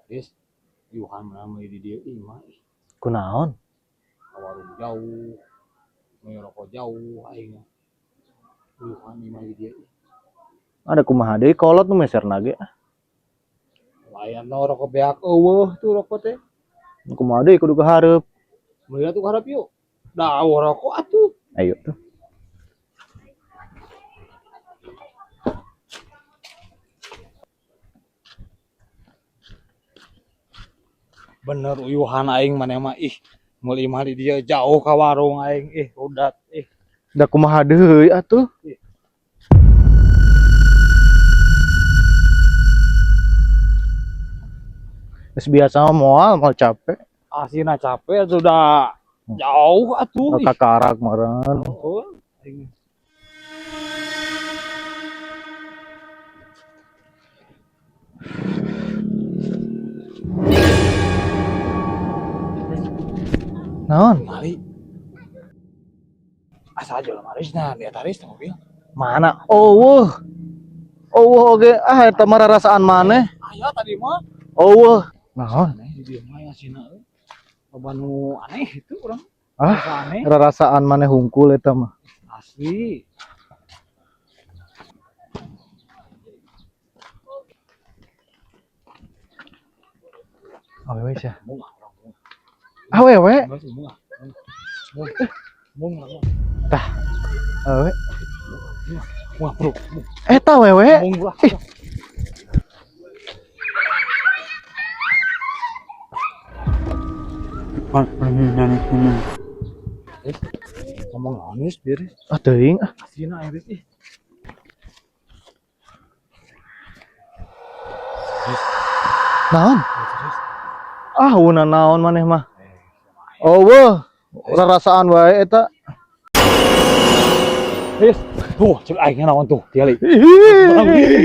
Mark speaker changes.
Speaker 1: Yes. Yuhan mana meuli di dieu imah ih.
Speaker 2: Kunaon?
Speaker 1: Ka warung jauh. Meuli rokok jauh aing. Yuhan imah di dieu.
Speaker 2: Ada kumaha deui kolot nu meserna ge.
Speaker 1: Layan no rokok beak eueuh tuh rokok teh.
Speaker 2: Kumaha deui kudu kahareup.
Speaker 1: Meuli atuh harap yuk. Dah rokok atuh.
Speaker 2: Ayo tuh.
Speaker 1: Bener uyuhan aing maneh mah ih. Meuli imah di dieu jauh ka warung aing ih rudat ih.
Speaker 2: Da kumaha deui atuh? Geus biasa mah moal moal capek.
Speaker 1: Asina capek sudah jauh atuh. Ih.
Speaker 2: Kakarak meureun.
Speaker 1: Oh, aing.
Speaker 2: Naon?
Speaker 1: Mali. Asa aja lah marisna, lihat haris mobil.
Speaker 2: Mana? Eueuh. Eueuh oge ah eta mah rarasaan maneh.
Speaker 1: Aya tadi mah.
Speaker 2: Eueuh. Naon?
Speaker 1: Aneh di dieu mah asina euy. Loba nu aneh itu urang.
Speaker 2: Ah,
Speaker 1: Rasa aneh.
Speaker 2: Rarasaan maneh hungkul eta mah.
Speaker 1: Asli.
Speaker 2: Awewe sia.
Speaker 1: Mung ah, urang mung.
Speaker 2: Awewe.
Speaker 1: Enggak sih mung ah. Mung. Mung lah, mung.
Speaker 2: Tah. Awewe.
Speaker 1: Mung ah, bro. Mung.
Speaker 2: Eta wewe.
Speaker 1: Mung lah. Ngomong naon geus beres.
Speaker 2: Ah teuing ah.
Speaker 1: Asina aing ih.
Speaker 2: Naon? Ah, una naon maneh mah. Eueuh, rarasaan wae eta.
Speaker 1: Wis, tuh, cek aing naon tuh, tiali.
Speaker 2: Ih.